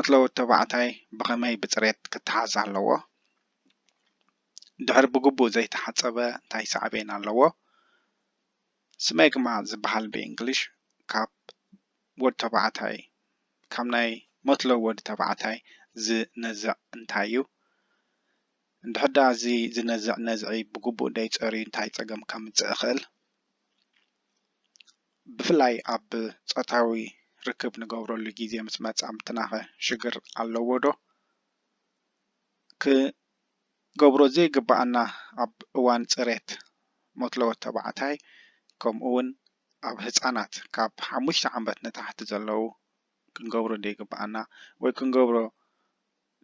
መትሎ ወዲ ተባዕታይ ብኸመይ ብፅሬት ክተሓዝ ኣለዎ? ድሕሪ ብግቡእ ዘይተሓፀበ እንታይ ሳዕቤን ኣለዎ? ስሜግማ ዝበሃል ብእንግሊሽ ካብ ወዲ ተባዕታይ፣ ካብ ናይ መትሎ ወዲ ተባዕታይ ዝነዝዕ እንታይ እዩ? እንድሕር ደኣ እዚ ዝነዝዕ ነዝዒ ብግቡእ ደይጸርዩ እንታይ ጸገም ከምጽእ ይኽእል? ብፍላይ ኣብ ጾታዊ ርክብ ንገብረሉ ግዜ ምስ መጻ ምትናኸ ሽግር ኣለዎ ዶ? ክገብሮ ዘይግብኣና ኣብ እዋን ጽሬት መትሎ ወዲ ተባዕታይ፣ ከምኡ እውን ኣብ ህጻናት ካብ ሓሙሽተ ዓመት ንታሕቲ ዘለዉ ክንገብሮ ዘይግብኣና ወይ ክንገብሮ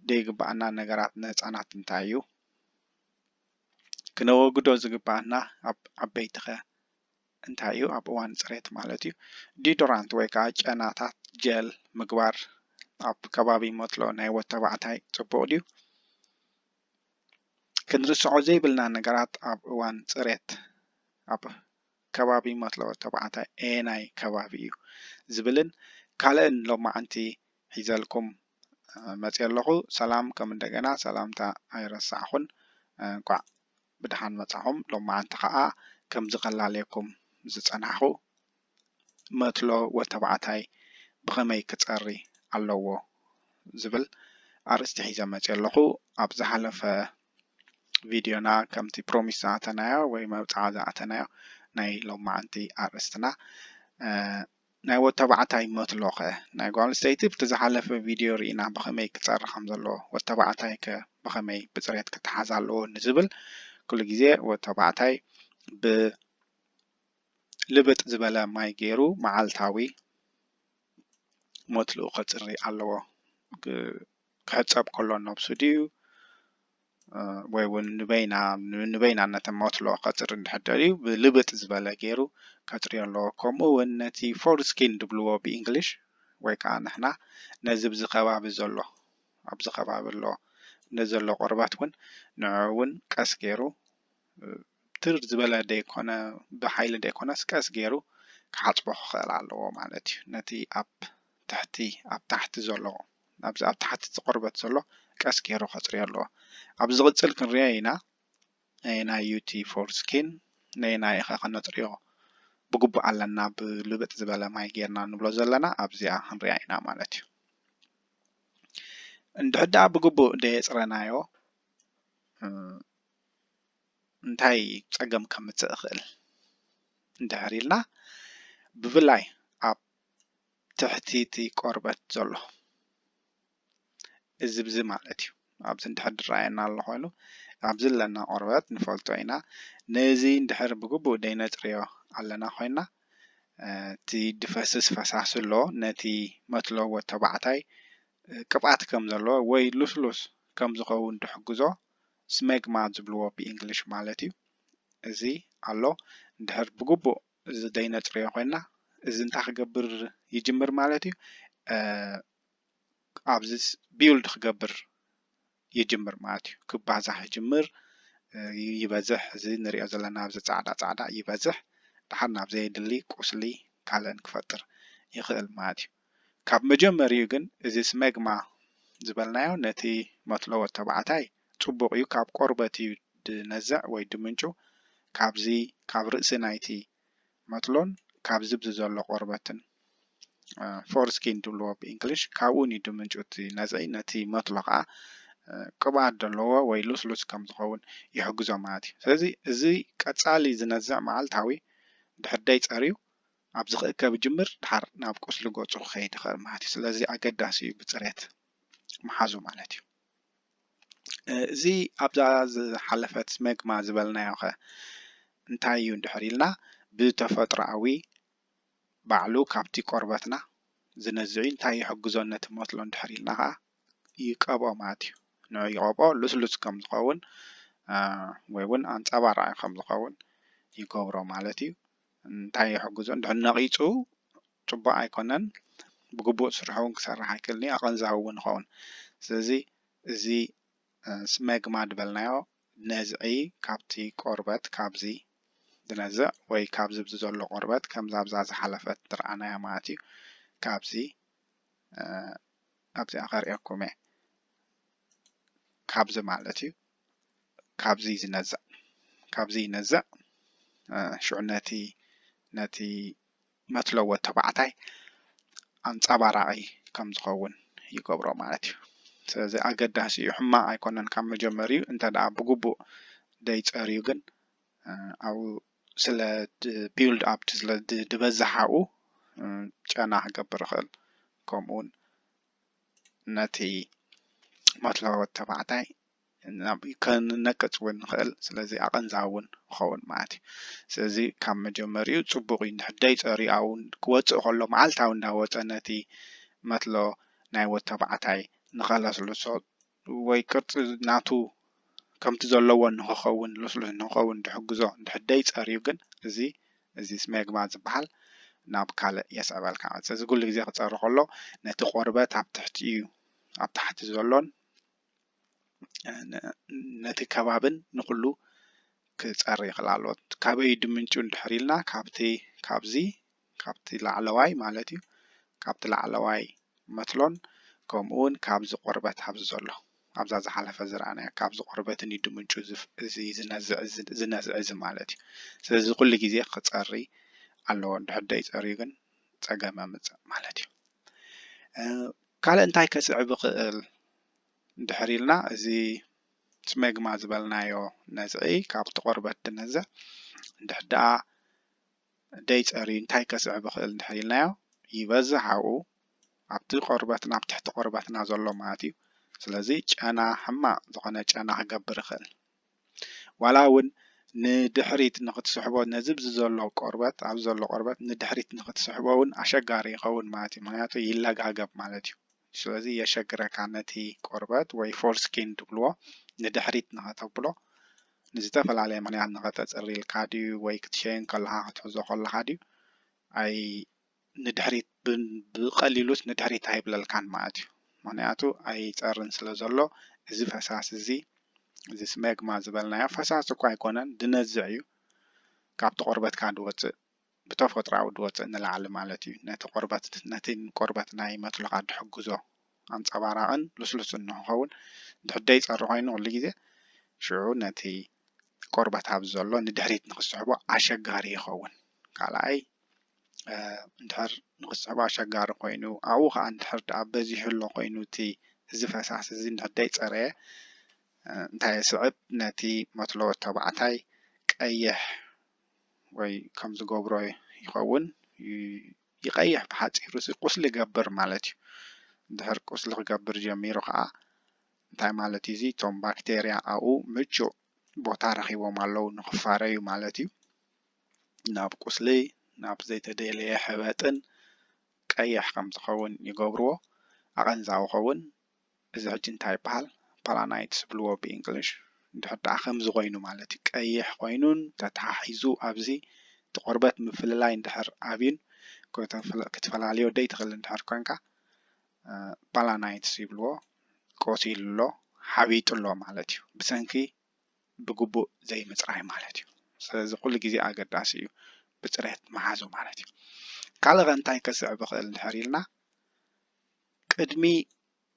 ዘይግብኣና ነገራት ንህጻናት እንታይ እዩ? ክነወግዶ ዝግብኣና ኣብ ዓበይቲኸ እንታይ እዩ? ኣብ እዋን ጽሬት ማለት እዩ። ዲዶራንት ወይ ከዓ ጨናታት ጀል ምግባር ኣብ ከባቢ መትሎ ናይ ወዲ ተባዕታይ ጽቡቕ ድዩ? ክንርስዖ ዘይብልና ነገራት ኣብ እዋን ጽሬት ኣብ ከባቢ መትሎ ወዲ ተባዕታይ ኣየናይ ከባቢ እዩ ዝብልን ካልእን ሎማዓንቲ ሒዘልኩም መፅየ ኣለኹ። ሰላም ከም እንደገና ሰላምታ ኣይረሳዕኹን። እንኳዕ ብደሓን መፃኹም። ሎማዓንቲ ከዓ ከምዚ ከላለየኩም ዝፀናሕኹ መትሎ ወተባዕታይ ብኸመይ ክፀሪ ኣለዎ ዝብል ኣርእስቲ ሒዘ መፅየ ኣለኹ። ኣብ ዝሓለፈ ቪድዮና ከምቲ ፕሮሚስ ዝኣተናዮ ወይ መብፅዓ ዝኣተናዮ ናይ ሎማዓንቲ ኣርእስትና ናይ ወተባዕታይ መትሎ ኸ ናይ ጓል ኣንስተይቲ ብቲ ዝሓለፈ ቪድዮ ርኢና ብኸመይ ክፀሪ ከም ዘለዎ ወተባዕታይ ከ ብኸመይ ብፅሬት ክተሓዝ ኣለዎ ንዝብል ኩሉ ግዜ ወተባዕታይ ብ ልብጥ ዝበለ ማይ ገይሩ መዓልታዊ መትልኡ ከፅሪ ኣለዎ። ክሕፀብ ከሎ ነብሱ ድዩ ወይ እውን ንበይና ንበይና ነቲ መትሎ ከፅሪ እንድሕር ደልዩ ብልብጥ ዝበለ ገይሩ ከፅርዮ ኣለዎ። ከምኡ እውን ነቲ ፎርስኪን ድብልዎ ብእንግሊሽ ወይ ከዓ ንሕና ነዚ ብዚ ከባቢ ዘሎ ኣብዚ ከባቢ ኣሎ ነዚ ዘሎ ቆርበት እውን ንዑ እውን ቀስ ገይሩ ትር ዝበለ ደይኮነ ብሓይሊ ደይኮነስ ቀስ ገይሩ ክሓፅቦ ክኽእል ኣለዎ ማለት እዩ። ነቲ ኣብ ትሕቲ ኣብ ታሕቲ ዘሎ ኣብዚ ኣብ ታሕቲ እቲ ቆርበት ዘሎ ቀስ ገይሩ ከፅርዮ ኣለዎ። ኣብ ዝቕፅል ክንሪኦ ኢና። ነየናይ እዩ እቲ ፎርስኪን ነየናይ ኢኸ ከነፅርዮ ብግቡእ ኣለና ብልብጥ ዝበለ ማይ ጌርና ንብሎ ዘለና ኣብዚኣ ክንሪኣ ኢና ማለት እዩ። እንድሕር ደኣ ብግቡእ ደየፅረናዮ እንታይ ፀገም ከምፅእ ይኽእል እንድሕር ኢልና ብፍላይ ኣብ ትሕቲ እቲ ቆርበት ዘሎ እዚ ብዚ ማለት እዩ። ኣብዚ እንድሕር ዝረኣየና ኣሎ ኮይኑ ኣብዚ ዘለና ቆርበት ንፈልጦ ኢና። ነዚ እንድሕር ብግቡእ ደይነፅርዮ ኣለና ኮይና እቲ ድፈስስ ፈሳሲ ኣሎ ነቲ መትለዎ ተባዕታይ ቅብኣት ከም ዘለዎ ወይ ልስሉስ ከም ዝኸውን ድሕግዞ ስሜግማ ዝብልዎ ብእንግሊሽ ማለት እዩ። እዚ ኣሎ እንድሕር ብግቡእ እዚ ደይነፅርዮ ኮይና እዚ እንታይ ክገብር ይጅምር ማለት እዩ። ኣብዚ ቢውልድ ክገብር ይጅምር ማለት እዩ። ክባዛሕ ይጅምር፣ ይበዝሕ። እዚ ንሪኦ ዘለና ኣብዚ ፃዕዳ ፃዕዳ ይበዝሕ። ድሓር ናብ ዘየድሊ ቁስሊ ካልእን ክፈጥር ይኽእል ማለት እዩ። ካብ መጀመሪኡ ግን እዚ ስሜግማ ዝበልናዮ ነቲ መትለዎ ተባዕታይ ፅቡቕ እዩ። ካብ ቆርበት እዩ ድነዝዕ ወይ ድምንጩ። ካብዚ ካብ ርእሲ ናይቲ መትሎን ካብ ዝብዚ ዘሎ ቆርበትን ፎርስኪን ድብልዎ ብእንግሊሽ ካብኡ ንዩ ድምንጩ እቲ ነዝዒ ነቲ መትሎ ከዓ ቅብኣት ዘለዎ ወይ ልስሉስ ከም ዝኸውን ይሕግዞ ማለት እዩ። ስለዚ እዚ ቀፃሊ ዝነዝዕ መዓልታዊ ድሕር ደይ ፀርዩ ኣብዚ ክእከብ ይጅምር ድሓር ናብ ቁስሊ ገፁ ክኸይድ ይኽእል ማለት እዩ። ስለዚ ኣገዳሲ እዩ ብፅሬት ምሓዙ ማለት እዩ። እዚ ኣብዛ ዝሓለፈት ስሜግማ ዝበልናዮ ኸ እንታይ እዩ እንድሕር ኢልና ብተፈጥሮኣዊ ባዕሉ ካብቲ ቆርበትና ዝነዝዕ እዩ። እንታይ ይሕግዞ ነቲ መትሎ እንድሕር ኢልና ኸዓ ይቀብኦ ማለት እዩ። ንዑ ይቐብኦ ልስሉስ ከም ዝኸውን ወይ እውን ኣንፀባራቂ ከም ዝኸውን ይገብሮ ማለት እዩ። እንታይ ይሕግዞ እንድሕር ነቒፁ ፅቡቕ ኣይኮነን። ብግቡእ ስርሑ እውን ክሰርሕ ኣይክእልን እዩ። ኣቐንዛዊ እውን ይኸውን። ስለዚ እዚ ስሜግማ ዝበልናዮ ነዝዒ ካብቲ ቆርበት ካብዚ ዝነዝዕ ወይ ካብ ዝብዚ ዘሎ ቆርበት ከምዛ ኣብዛ ዝሓለፈት ዝረኣናያ ማለት እዩ። ካብዚ ኣብዚኣ ከርእየኩም እየ። ካብዚ ማለት እዩ፣ ካብዚ ዝነዝዕ፣ ካብዚ ይነዝዕ። ሽዑ ነቲ ነቲ መትለዎ ተባዕታይ ኣንጸባራቒ ከም ዝኸውን ይገብሮ ማለት እዩ። ስለዚ ኣገዳሲ እዩ፣ ሕማቕ ኣይኮነን። ካብ መጀመሪኡ እንተ ደኣ ብግቡእ ደይጸርዩ ግን ኣብኡ ስለ ቢልድ ኣፕ ስለ ዝበዝሓኡ ጨና ክገብር ይኽእል። ከምኡውን ነቲ መትለዎ ተባዕታይ ከነቅጽ እውን ንኽእል። ስለዚ ኣቐንዛዊ እውን ክኸውን ማለት እዩ። ስለዚ ካብ መጀመሪኡ ጽቡቕ እዩ። እንድሕር ደይጸርዩ ኣብኡ ክወጽእ ከሎ መዓልታዊ እንዳወጸ ነቲ መትሎ ናይ ወድ ተባዕታይ ንኸለስልሶ ወይ ቅርጺ ናቱ ከምቲ ዘለዎ ንኽኸውን፣ ልስሉስ ንኽኸውን ድሕግዞ እንድሕር ደይጸርዩ ግን እዚ እዚ ስሜግማ ዝበሃል ናብ ካልእ የስዕበልካ። ስለዚ ኩሉ ግዜ ክጸሪ ከሎ ነቲ ቆርበት ኣብ ትሕቲኡ ኣብ ታሕቲ ዘሎን ነቲ ከባብን ንኹሉ ክጸሪ ይኽእል ኣለዎ። ካበይ ድምንጩ እንድሕር ኢልና ካብቲ ካብዚ ካብቲ ላዕለዋይ ማለት እዩ፣ ካብቲ ላዕለዋይ መትሎን ከምኡ እውን ካብዚ ቆርበት ኣብዚ ዘሎ ኣብዛ ዝሓለፈ ዝረኣናዮ ካብዚ ቆርበትን እዩ ድምንጩ እዚ ዝነዝዕ እዚ ማለት እዩ። ስለዚ ኩሉ ግዜ ክጸሪ ኣለዎ፣ እንድሕር ደይጸርዩ ግን ጸገም የምጽእ ማለት እዩ። ካልእ እንታይ ከስዕብ ይኽእል እንድሕር ኢልና፣ እዚ ስሜግማ ዝበልናዮ ነዝዒ ካብቲ ቆርበት ድነዝዕ እንድሕር ደኣ ደይጸርዩ እንታይ ከስዕብ ይኽእል እንድሕር ኢልናዮ፣ ይበዝሕ ኣብኡ ኣብቲ ቆርበትና ኣብ ትሕቲ ቆርበትና ዘሎ ማለት እዩ። ስለዚ ጨና፣ ሕማቕ ዝኾነ ጨና ክገብር ይኽእል። ዋላ እውን ንድሕሪት ንኽትስሕቦ ነዚ ኣብዚ ዘሎ ቆርበት ኣብዚ ዘሎ ቆርበት ንድሕሪት ንኽትስሕቦ እውን ኣሸጋሪ ይኸውን ማለት እዩ። ምኽንያቱ ይለጋገብ ማለት እዩ። ስለዚ የሸግረካ ነቲ ቆርበት ወይ ፎርስኪን ትብልዎ ንድሕሪት ንኸተብሎ ንዝተፈላለየ ምኽንያት ንኸተጽሪ ኢልካ ድዩ ወይ ክትሸይን ከለኻ ክትሕዞ ከለኻ ድዩ ኣይ ንድሕሪት ብቐሊሉስ ንድሕሪት ኣይብለልካን ማለት እዩ። ምኽንያቱ ኣይጸርን ስለ ዘሎ እዚ ፈሳሲ እዚ እዚ ስሜግማ ዝበልናዮ ፈሳሲ እኳ ኣይኮነን ድነዝዕ እዩ። ካብቲ ቆርበትካ ድወፅእ ብተፈጥራዊ ድወፅእ ንላዕሊ ማለት እዩ። ነቲ ቆርበት ነቲ ቆርበት ናይ መትሎኻ ድሕግዞ ኣንፀባራቕን ልስሉስን ንክኸውን ድሕደይ ፀሪ ኮይኑ ኩሉ ግዜ ሽዑ ነቲ ቆርበት ኣብዚ ዘሎ ንድሕሪት ንክስሕቦ ኣሸጋሪ ይኸውን። ካልኣይ እንድሕር ንክስሕቦ ኣሸጋሪ ኮይኑ ኣብኡ ከዓ እንድሕር ደኣ በዚሑ ኣሎ ኮይኑ እቲ እዚ ፈሳሲ እዚ እንድሕር ደይፀረየ እንታይ የስዕብ? ነቲ መትሎ ተባዕታይ ቀይሕ ወይ ከም ዝገብሮ ይኸውን። ይቐይሕ ብሓፂሩ ቁስሊ ይገብር ማለት እዩ። እንድሕር ቁስሊ ክገብር ጀሚሩ ከዓ እንታይ ማለት እዩ? እዚ እቶም ባክቴርያ ኣብኡ ምቹእ ቦታ ረኺቦም ኣለዉ ንክፋረዩ ማለት እዩ። ናብ ቁስሊ ናብ ዘይተደለየ ሕበጥን ቀይሕ ከም ዝኸውን ይገብርዎ። ኣቐንዛዊ ኸውን እዚ ሕጂ እንታይ ይበሃል? ፓላናይትስ ዝብልዎ ብእንግሊሽ። እንድሕር ደኣ ከምዚ ኮይኑ ማለት እዩ። ቀይሕ ኮይኑን ተተሓሒዙ ኣብዚ እቲ ቆርበት ምፍልላይ እንድሕር ኣብዩን ክትፈላልዮ ደይትኽእል እንድሕር ኮንካ ፓላናይትስ ይብልዎ። ቆሲሉ ኣሎ፣ ሓቢጡ ኣሎ ማለት እዩ። ብሰንኪ ብግቡእ ዘይምፅራይ ማለት እዩ። ስለዚ ኩሉ ግዜ ኣገዳሲ እዩ ብፅሬት ምሓዙ ማለት እዩ። ካልእ ከ እንታይ ከስዕብ ይኽእል እንድሕር ኢልና ቅድሚ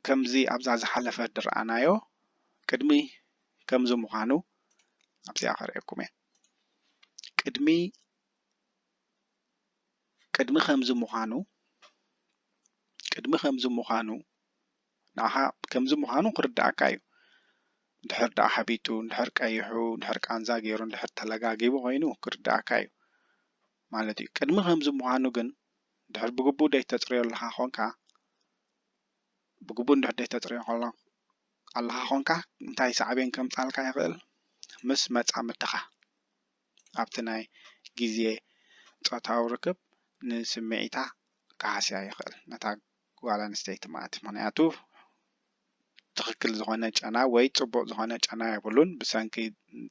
ከምዚ ኣብዛ ዝሓለፈ ዝረኣናዮ ቅድሚ ከምዚ ምዃኑ ኣብዚኣ ከርእየኩም እየ። ቅድሚ ቅድሚ ከምዚ ምዃኑ ቅድሚ ከምዚ ምዃኑ ንዓኻ ከምዚ ምዃኑ ክርድኣካ እዩ። እንድሕር ደኣ ሓቢጡ፣ እንድሕር ቀይሑ፣ እንድሕር ቃንዛ ገይሩ፣ እንድሕር ተለጋጊቡ ኮይኑ ክርድኣካ እዩ ማለት እዩ። ቅድሚ ከምዚ ምዃኑ ግን እንድሕር ብግቡእ ደይተፅርዮ ኣለኻ ኾንካ ብግቡእ እንድሕር ደይተፅርዮ ኣለኻ ኾንካ እንታይ ሳዕቤን ከምፃልካ ይኽእል? ምስ መፃምድኻ ኣብቲ ናይ ግዜ ፆታዊ ርክብ ንስምዒታ ክሃስያ ይኽእል ነታ ጓል ኣንስተይቲ ማለት እዩ። ምኽንያቱ ትኽክል ዝኾነ ጨና ወይ ፅቡቕ ዝኾነ ጨና የብሉን ብሰንኪ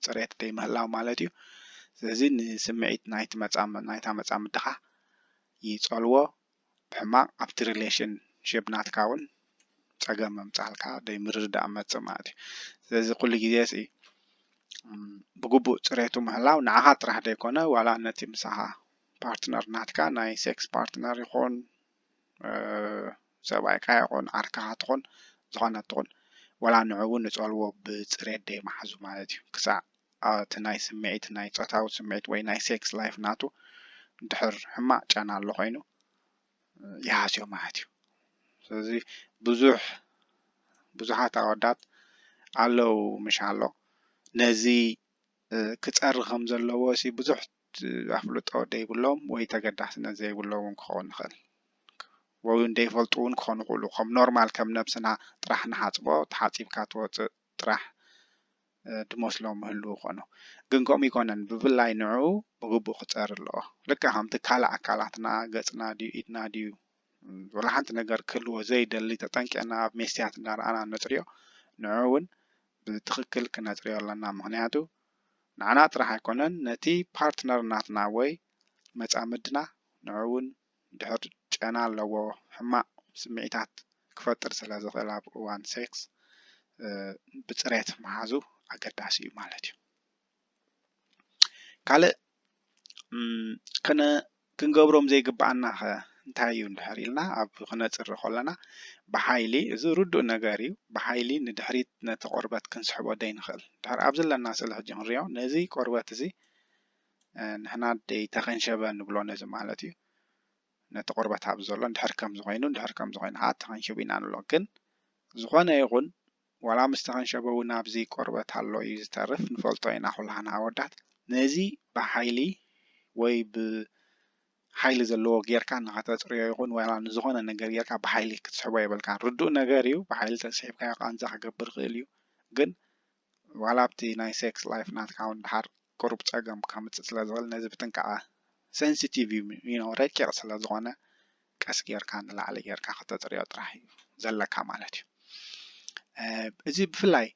ፅሬት ደይምህላው ማለት እዩ። ስለዚ ንስምዒት ናይቲ መፃም ናይታ መፃምድኻ ይፀልዎ ብሕማቕ ኣብቲ ሪሌሽን ሽፕ ናትካ እውን ፀገም ምምፃልካ ደይ ምርድዳእ መፅእ ማለት እዩ። ስለዚ ኩሉ ግዜ ሲ ብግቡእ ፅሬቱ ምህላው ንዓኻ ጥራሕ ደይኮነ ዋላ ነቲ ምሳኻ ፓርትነር ናትካ ናይ ሴክስ ፓርትነር ይኹን ሰብኣይካ ይኹን ዓርክኻ ትኹን ዝኾነ ትኹን፣ ወላ ንዑ እውን ንጸልዎ ብጽሬት ደይመሓዙ ማለት እዩ። ክሳዕ እቲ ናይ ስምዒት፣ ናይ ጾታዊ ስምዒት ወይ ናይ ሴክስ ላይፍ ናቱ እንድሕር ሕማቕ ጨና ኣሎ ኮይኑ ይሃስዮ ማለት እዩ። ስለዚ ብዙሕ ብዙሓት ኣወዳት ኣለዉ ምሽ ኣሎ ነዚ ክጸሪ ከም ዘለዎ ሲ ብዙሕ ኣፍልጦ ደይብሎም ወይ ተገዳስነት ዘይብሎም እውን ክኸውን ይኽእል። ወይ እውን ደይፈልጡ እውን ክኾኑ ይኽእሉ። ከም ኖርማል ከም ነብስና ጥራሕ ንሓጽቦ ተሓጺብካ ትወጽእ ጥራሕ ድመስሎም ምህልው ይኾኑ። ግን ከምኡ ይኮነን፣ ብፍላይ ንዕኡ ብግቡእ ክጸሪ ኣለዎ። ልክዕ ከምቲ ካልእ ኣካላትና፣ ገጽና ድዩ፣ ኢድና ድዩ፣ ወላ ሓንቲ ነገር ክህልዎ ዘይደሊ ተጠንቂቕና ኣብ ሜስትያት እንዳረኣና ነጽርዮ፣ ንዕኡ እውን ብትኽክል ክነጽርዮ ኣለና። ምኽንያቱ ንዓና ጥራሕ ኣይኮነን፣ ነቲ ፓርትነር ናትና ወይ መጻምድና ንዕኡ እውን ድሕር ጨና ኣለዎ፣ ሕማቕ ስምዒታት ክፈጥር ስለ ዝኽእል ኣብ እዋን ሴክስ ብጽሬት ምሓዙ ኣገዳሲ እዩ ማለት እዩ። ካልእ ክንገብሮም ዘይግብኣና ኸ እንታይ እዩ እንድሕር ኢልና ኣብ ክነጽሪ ከለና ብሓይሊ፣ እዚ ርዱእ ነገር እዩ፣ ብሓይሊ ንድሕሪት ነቲ ቆርበት ክንስሕቦ ደይንኽእል። ድሕር ኣብ ዘለና ስእሊ ሕጂ ክንሪኦ ነዚ ቆርበት እዚ ንሕና ደይ ተኸንሸበ ንብሎ ነዚ ማለት እዩ። ነቲ ቆርበት ኣብ ዘሎ እንድሕር ከምዚ ኮይኑ እንድሕር ከምዚ ኮይኑ ከዓ ተኸንሽቡ ኢና ንብሎ። ግን ዝኾነ ይኹን ዋላ ምስ ተኸንሸበ እውን ኣብዚ ቆርበት ኣሎ እዩ ዝተርፍ፣ ንፈልጦ ኢና ኩላህና ኣወዳት። ነዚ ብሓይሊ ወይ ብሓይሊ ዘለዎ ጌርካ ንኸተፅርዮ ይኹን ዋላ ንዝኾነ ነገር ጌርካ ብሓይሊ ክትስሕቦ የብልካን። ርዱእ ነገር እዩ፣ ብሓይሊ ተስሒብካዮ ቃንዛ ክገብር ይኽእል እዩ። ግን ዋላ ኣብቲ ናይ ሴክስ ላይፍ ናትካ እውን ድሓር ቁሩብ ጸገም ከምጽእ ስለ ዝኽእል ነዚ ብጥንቃቐ፣ ሴንሲቲቭ እዩ፣ you know፣ ረቂቕ ስለ ዝኾነ ቀስ ጌርካ ንላዕሊ ጌርካ ከተጽርዮ ጥራሕ እዩ ዘለካ ማለት እዩ። እዚ ብፍላይ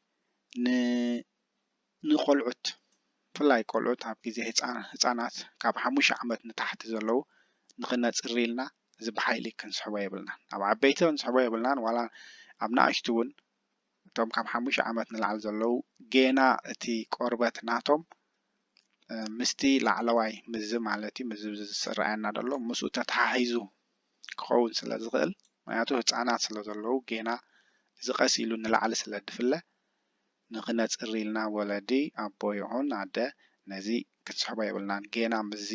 ንቆልዑት፣ ብፍላይ ቆልዑት ኣብ ግዜ ህፃናት ካብ ሓሙሽተ ዓመት ንታሕቲ ዘለዉ ንክነፅሪ ኢልና እዚ ብሓይሊ ክንስሕቦ የብልናን። ኣብ ዓበይቲ ክንስሕቦ የብልናን፣ ዋላ ኣብ ንኣሽቱ እውን እቶም ካብ ሓሙሽተ ዓመት ንላዕሊ ዘለዉ ጌና እቲ ቆርበት ናቶም ምስቲ ላዕለዋይ ምስዚ ማለት እዩ ምስዚ ዝረኣየና ዘሎ ምስኡ ተተሓሒዙ ክኸውን ስለ ዝኽእል፣ ምክንያቱ ህፃናት ስለ ዘለዉ ጌና እዚ ቀስ ኢሉ ንላዕሊ ስለ ድፍለ ንክነፅር ኢልና ወለዲ ኣቦ ይኹን ኣደ ነዚ ክትስሕቦ የብልናን። ጌና ምስዚ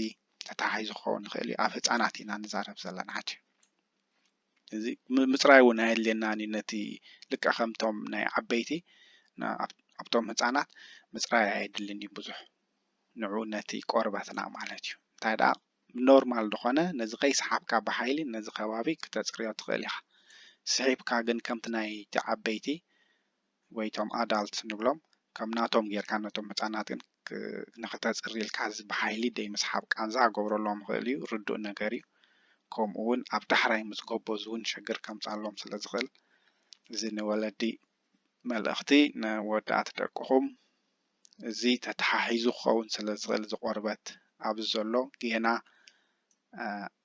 ተተሓሒዙ ክኸውን ይኽእል እዩ። ኣብ ህፃናት ኢና ንዛረብ ዘለና ሕጂ። እዚ ምፅራይ እውን ኣየድልየናን እዩ። ነቲ ልክዕ ከምቶም ናይ ዓበይቲ ኣብቶም ህፃናት ምፅራይ ኣየድልን እዩ ብዙሕ። ንዑ ነቲ ቆርበትና ማለት እዩ። እንታይ ደኣ ኖርማል ዝኾነ ነዚ ከይሰሓብካ ብሓይሊ ነዚ ከባቢ ክተፅርዮ ትኽእል ኢኻ። ስሒብካ ግን ከምቲ ናይቲ ዓበይቲ ወይ እቶም ኣዳልት ንብሎም ከም ናቶም ጌርካ ነቶም ህፃናት ግን ንክተፅሪ ኢልካ እዚ ብሓይሊ ደይ ምስሓብ ቃንዛ ክገብረሎም ይኽእል እዩ፣ ርዱእ ነገር እዩ። ከምኡ እውን ኣብ ዳሕራይ ምስ ጎበዙ እውን ሽግር ከምፃሎም ስለ ዝኽእል እዚ ንወለዲ መልእኽቲ ንወዳእቲ ደቅኹም እዚ ተተሓሒዙ ክኸውን ስለ ዝኽእል እዚ ቆርበት ኣብዚ ዘሎ ጌና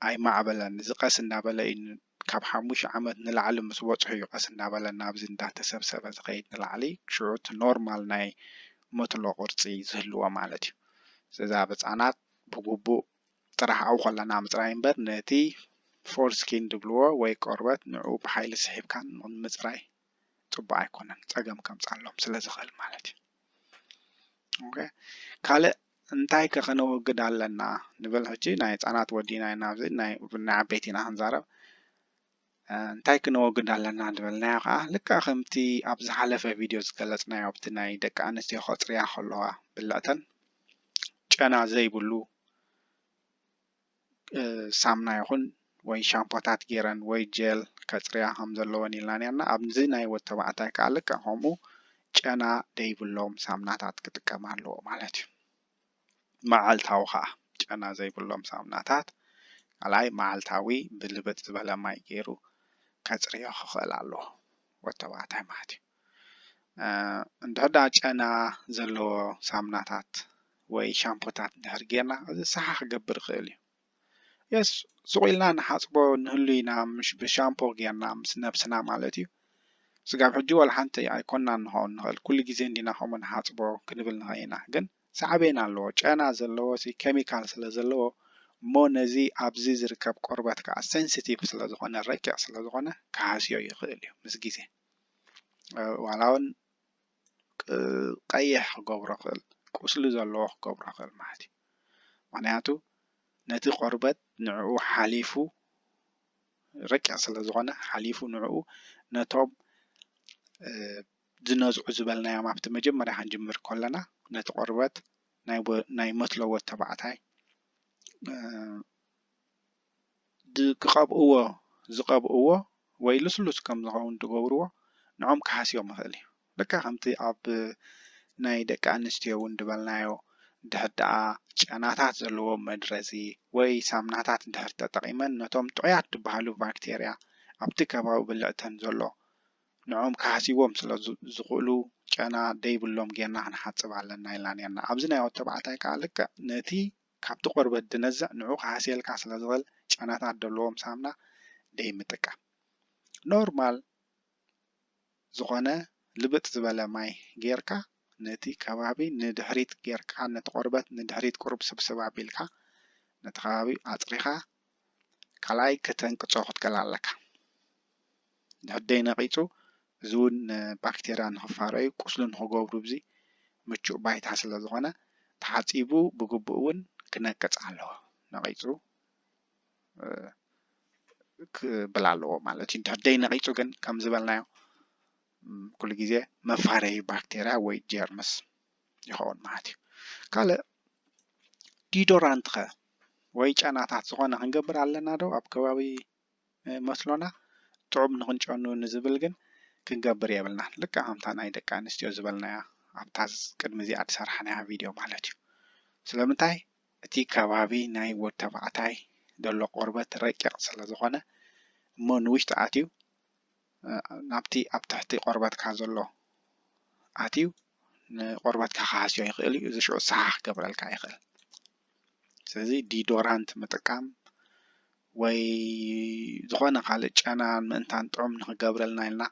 ኣይማዕበለን። እዚ ቀስ እንዳበለ እዩ ካብ ሓሙሽተ ዓመት ንላዕሊ ምስ በፅሑ እዩ ቀስ እንዳበለ ናብዚ እንዳተሰብሰበ ዝኸይድ ንላዕሊ ሽዑ እቲ ኖርማል ናይ መትሎ ቅርፂ ዝህልዎ ማለት እዩ። ስለዚ ኣብ ህፃናት ብግቡእ ጥራሕ ኣብኡ ከለና ምፅራይ እምበር ነቲ ፎርስኪን ዝብልዎ ወይ ቆርበት ንዑ ብሓይሊ ስሒብካ ምፅራይ ፅቡቅ ኣይኮነን፣ ፀገም ከምፃሎም ስለ ዝኽእል ማለት እዩ። ካልእ እንታይ ከ ከነወግድ ኣለና ንብል። ሕጂ ናይ ህፃናት ወዲና ኢና፣ ኣብዚ ናይ ዓበይቲ ኢና ክንዛረብ። እንታይ ክነወግድ ኣለና ዝበልናዮ ከዓ ልክዕ ከምቲ ኣብ ዝሓለፈ ቪድዮ ዝገለፅናዮ ኣብቲ ናይ ደቂ ኣንስትዮ ከፅርያ ከለዋ ብልዕተን ጨና ዘይብሉ ሳምና ይኹን ወይ ሻምፖታት ገይረን ወይ ጀል ከፅርያ ከም ዘለወን ኢልና ነርና። ኣብዚ ናይ ወዲ ተባዕታይ ከዓ ልክዕ ከምኡ ጨና ዘይብሎም ሳምናታት ክጥቀም ኣለዎ ማለት እዩ። መዓልታዊ ከዓ ጨና ዘይብሎም ሳምናታት ካልኣይ መዓልታዊ ብልብጥ ዝበለ ማይ ገይሩ ከፅርዮ ክኽእል ኣለዎ ወዲ ተባዕታይ ማለት እዩ። እንድሕር ደኣ ጨና ዘለዎ ሳምናታት ወይ ሻምፖታት እንድሕር ጌርና እዚ ሰሓ ክገብር ይኽእል እዩ። የስ ሱቕ ኢልና ንሓፅቦ ንህሉ ኢና፣ ምሽ ብሻምፖ ጌርና ምስ ነብስና ማለት እዩ። ስጋብ ሕጂ ዋላ ሓንቲ ኣይኮንና ንኸውን ንኽእል፣ ኩሉ ግዜ እንዲና ከምኡ ንሓፅቦ ክንብል ንኽእል ኢና። ግን ሳዕቤን ኣለዎ። ጨና ዘለዎ ሲ ኬሚካል ስለ ዘለዎ እሞ ነዚ ኣብዚ ዝርከብ ቆርበት ከዓ ሴንሲቲቭ ስለ ዝኾነ፣ ረቂቕ ስለ ዝኾነ ክሃስዮ ይኽእል እዩ ምስ ግዜ። ዋላ እውን ቀይሕ ክገብሮ ክእል፣ ቁስሊ ዘለዎ ክገብሮ ክእል ማለት እዩ። ምክንያቱ ነቲ ቆርበት ንዕኡ ሓሊፉ፣ ረቂቕ ስለ ዝኾነ ሓሊፉ ንዕኡ ነቶም ዝነዝዑ ዝበልናዮም ኣብቲ መጀመርያ ክንጅምር ከለና ነቲ ቆርበት ናይ መትሎ ወድ ተባዕታይ ክቐብእዎ ዝቐብእዎ ወይ ልስሉስ ከም ዝኸውን ዝገብርዎ ንዖም ክሃስዮም ይኽእል እዩ። ልካ ከምቲ ኣብ ናይ ደቂ ኣንስትዮ እውን ዝበልናዮ ድሕር ደኣ ጨናታት ዘለዎ መድረዚ ወይ ሳምናታት ድሕር ተጠቒመን ነቶም ጥዑያት ዝበሃሉ ባክቴርያ ኣብቲ ከባቢ ብልዕተን ዘሎ ንዖም ክሃስይዎም ስለ ዝኽእሉ ጨና ደይብሎም ጌርና ክንሓጽብ ኣለና ኢልና ኔርና። ኣብዚ ናይ ወድ ተባዕታይ ከኣ ልክዕ ነቲ ካብቲ ቆርበት ድነዝዕ ንዑ ክሃስየልካ ስለ ዝኽእል ጨናታት ዘለዎም ሳምና ደይምጥቃም። ኖርማል ዝኾነ ልብጥ ዝበለ ማይ ጌርካ ነቲ ከባቢ ንድሕሪት ጌርካ ነቲ ቆርበት ንድሕሪት ቁሩብ ስብስብ ኣቢልካ ነቲ ከባቢ ኣጽሪኻ ካልኣይ ከተንቅጾ ክትክእል ኣለካ። ድሕር ደይ ነቒጹ እዚ እውን ንባክቴርያ ንኽፋረዩ ቁስሉ ንኽገብሩ ብዚ ምቹእ ባይታ ስለ ዝኾነ ተሓጺቡ ብግቡእ እውን ክነቅጽ ኣለዎ። ነቒጹ ክብል ኣለዎ ማለት እዩ። እንድሕር ደይ ነቒጹ ግን ከም ዝበልናዮ ኩሉ ግዜ መፋረዪ ባክቴርያ ወይ ጀርምስ ይኸውን ማለት እዩ። ካልእ ዲዶራንት ኸ ወይ ጨናታት ዝኾነ ክንገብር ኣለና ዶ ኣብ ከባቢ መስሎና ጥዑም ንኽንጨኑ ንዝብል ግን ክንገብር የብልናን። ልክዕ ከምታ ናይ ደቂ ኣንስትዮ ዝበልናያ ኣብታ ቅድሚ እዚኣ ዝሰራሕናያ ቪድዮ ማለት እዩ። ስለምንታይ እቲ ከባቢ ናይ ወድ ተባዕታይ ዘሎ ቆርበት ረቂቕ ስለ ዝኾነ እሞ ንውሽጢ ኣትዩ ናብቲ ኣብ ትሕቲ ቆርበትካ ዘሎ ኣትዩ ንቆርበትካ ክሃስዮ ይኽእል እዩ። እዚ ሽዑ ሰሓ ክገብረልካ ይኽእል። ስለዚ ዲዶራንት ምጥቃም ወይ ዝኾነ ካልእ ጨናን ምእንታን ጥዑም ንኽገብረልና ኢልና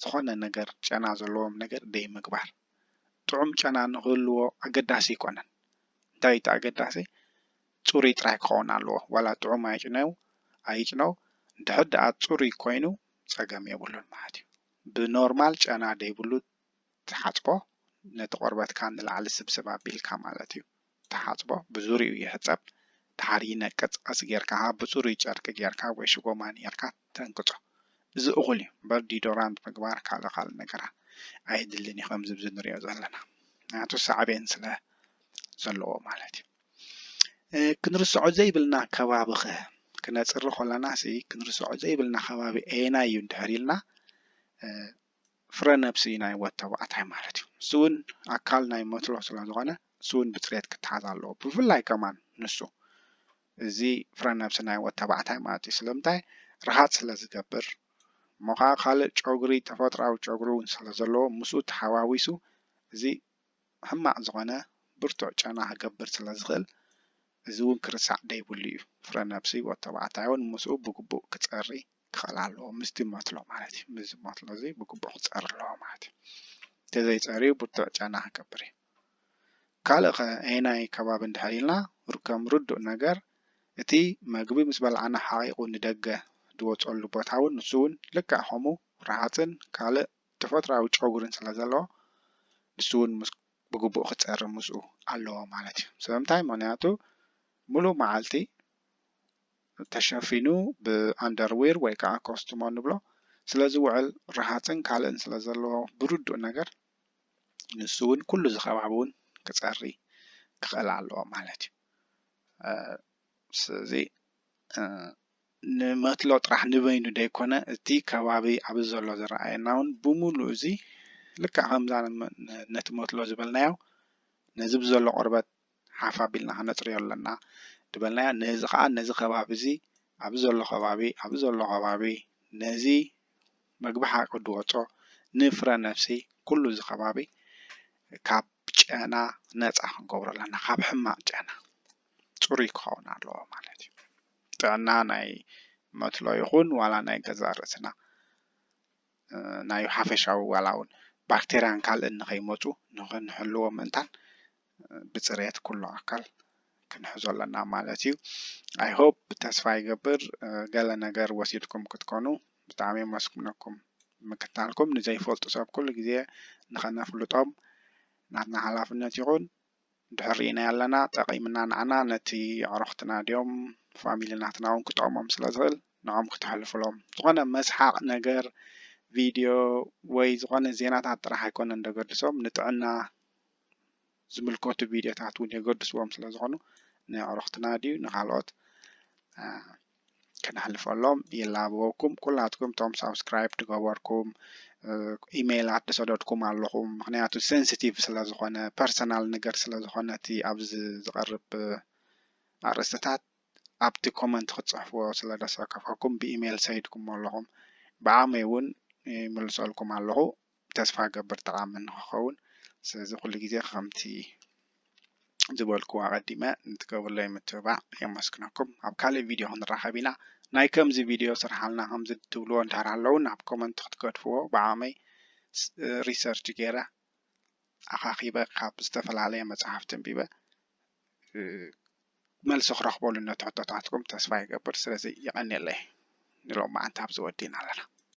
ዝኾነ ነገር ጨና ዘለዎም ነገር ደይምግባር። ጥዑም ጨና ንክህልዎ ኣገዳሲ ኣይኮነን። እንታይ እቲ ኣገዳሲ? ጽሩይ ጥራይ ክኸውን ኣለዎ። ዋላ ጥዑም ኣይጭነው ኣይጭነው እንድሕር ደኣ ጽሩይ ኮይኑ ጸገም የብሉን ማለት እዩ። ብኖርማል ጨና ደይብሉ ትሓጽቦ ነቲ ቆርበትካ ንላዕሊ ስብስብ ኣቢልካ ማለት እዩ። ትሓጽቦ ብዙሪኡ ይሕጸብ። ድሓር ይነቅጽ። ቀስ ጌርካ ብጽሩይ ጨርቂ ጌርካ ወይ ሽጎማን ጌርካ ተንቅጾ። እዚ እኹል እዩ እምበር ዲዶራንት ምግባር ካልእ ካልእ ነገራት ኣየድልን እዩ ከምዚ ኣብዚ ንሪኦ ዘለና። ምክንያቱ ሳዕቤን ስለ ዘለዎ ማለት እዩ። ክንርስዖ ዘይብልና ከባቢ ኸ ክነጽሪ ከለና ሲ ክንርስዖ ዘይብልና ከባቢ ኣየናይ እዩ እንድሕር ኢልና ፍረ ነብሲ ናይ ወድ ተባዕታይ ማለት እዩ። ንሱ እውን ኣካል ናይ መትሎ ስለ ዝኾነ ንሱ እውን ብፅሬት ክተሓዝ ኣለዎ። ብፍላይ ከማን ንሱ እዚ ፍረ ነብሲ ናይ ወድ ተባዕታይ ማለት እዩ። ስለምንታይ? ረሃፅ ስለ ዝገብር እሞ ከዓ ካልእ ጨጉሪ ተፈጥራዊ ጨጉሪ እውን ስለ ዘለዎ ምስኡ ተሓዋዊሱ እዚ ሕማቕ ዝኾነ ብርቱዕ ጨና ክገብር ስለ ዝኽእል እዚ እውን ክርሳዕ ደይብሉ እዩ። ፍረ ነብሲ ወድ ተባዕታይ እውን ምስኡ ብግቡእ ክፀሪ ክኽእል ኣለዎ። ምስቲ መትሎ ማለት እዩ። ምስዚ መትሎ እዚ ብግቡእ ክፀሪ ኣለዎ ማለት እዩ። እንተዘይፀርዩ ብርቱዕ ጨና ክገብር እዩ። ካልእ ኸ ኣየናይ ከባቢ እንድሕር ኢልና ከም ርዱእ ነገር እቲ መግቢ ምስ በላዕና ሓቒቑ ንደገ ዝወፀሉ ቦታ እውን ንሱ እውን ልክዕ ከምኡ ረሃፅን ካልእ ተፈጥራዊ ጨጉርን ስለ ዘለዎ ንሱ እውን ምስ ብግቡእ ክፀሪ ምስኡ ኣለዎ ማለት እዩ። ስለምንታይ? ምክንያቱ ሙሉእ መዓልቲ ተሸፊኑ ብኣንደርዊር ወይ ከዓ ኮስትሞ ንብሎ ስለ ዝውዕል ረሃፅን ካልእን ስለ ዘለዎ ብርዱእ ነገር ንሱ እውን ኩሉ እዚ ከባቢ እውን ክፀሪ ክኽእል ኣለዎ ማለት እዩ። ስለዚ ንመትሎ ጥራሕ ንበይኑ ደይኮነ እቲ ከባቢ ኣብዚ ዘሎ ዝረኣየና እውን ብሙሉእ እዚ ልክዕ ከምዛ ነቲ መትሎ ዝበልናዮ ነዚ ብዘሎ ቆርበት ሓፍ ኣቢልና ክነፅርዮ ኣለና ዝበልናዮ ነዚ ከዓ ነዚ ከባቢ እዚ ኣብዚ ዘሎ ከባቢ ኣብዚ ዘሎ ከባቢ ነዚ መግቢ ሓቂ ዝወፆ ንፍረ ነብሲ ኩሉ እዚ ከባቢ ካብ ጨና ነፃ ክንገብሮ ኣለና። ካብ ሕማቕ ጨና ፅሩይ ክኸውን ኣለዎ ማለት እዩ። ጥዕና ናይ መትሎ ይኹን ዋላ ናይ ገዛእ ርእስና ናይ ሓፈሻዊ ዋላ እውን ባክቴርያን ካልእን ንኸይመፁ ንኽንሕልዎ ምእንታን ብፅሬት ኩሉ ኣካል ክንሕዞ ኣለና ማለት እዩ። I hope፣ ተስፋ ይገብር፣ እ፣ ገለ ነገር ወሲድኩም ክትኮኑ። ብጣዕሚ የመስግነኩም ምክታልኩም። ንዘይፈልጡ ሰብ ኩሉ ግዜ ንኸነፍልጦም ናትና ሓላፍነት ይኹን። ድሕር ርኢናዮ ኣለና፣ ጠቒምና ንዓና፣ ነቲ ኣዕሩኽትና ድዮም ፋሚሊ ናትና እውን ክጠቕሞም ስለ ዝኽእል ንዖም ክተሕልፉሎም። ዝኾነ መስሓቕ ነገር፣ ቪድዮ ወይ ዝኾነ ዜናታት ጥራሕ ኣይኮነን ዘገድሶም፣ ንጥዕና ዝምልከቱ ቪድዮታት እውን የገድስዎም ስለ ዝኾኑ፣ ንኣዕሩኽትና ድዩ ንኻልኦት፣ እ፣ ከነሕልፈሎም ይላበወኩም። ኩላትኩም እቶም ሳብስክራይብ ዝገበርኩም፣ እ፣ ኢሜይላት ዝሰደድኩም ኣለኹም። ምኽንያቱ ሴንሲቲቭ ስለ ዝኾነ፣ ፐርሰናል ነገር ስለ ዝኾነ፣ እቲ ኣብዚ ዝቐርብ፣ እ፣ ኣርእስትታት ኣብቲ ኮመንት ክትጽሕፍዎ ስለ ዘሰከፈኩም ብኢሜይል ሰዲድኩሞ ኣለኹም። ብዓመይ እውን ይምልሰልኩም ኣለኹ። ተስፋ ገብር ጠቓሚ ንክኸውን። ስለዚ ኩሉ ግዜ ከምቲ ዝበልኩ ኣቐዲመ ንትገብርለይ ምትብባዕ የመስግነኩም። ኣብ ካልእ ቪድዮ ክንራኸብ ኢና። ናይ ከምዚ ቪድዮ ስርሓልና ከምዚ ትብልዎ እንድሕር ኣለዉ ናብ ኮመንት ክትገድፍዎ ብዓቕመይ ስ-፣ ሪሰርች ገይረ ኣኻኺበ ካብ ዝተፈላለየ መጽሓፍቲ ኣንቢበ፣ እ፣ መልሲ ክረኽበሉ ነቲ ሕቶታትኩም ተስፋ ይገብር። ስለዚ የቐንየለይ። ንሎማዓንቲ ኣብዚ ወዲእና ኣለና።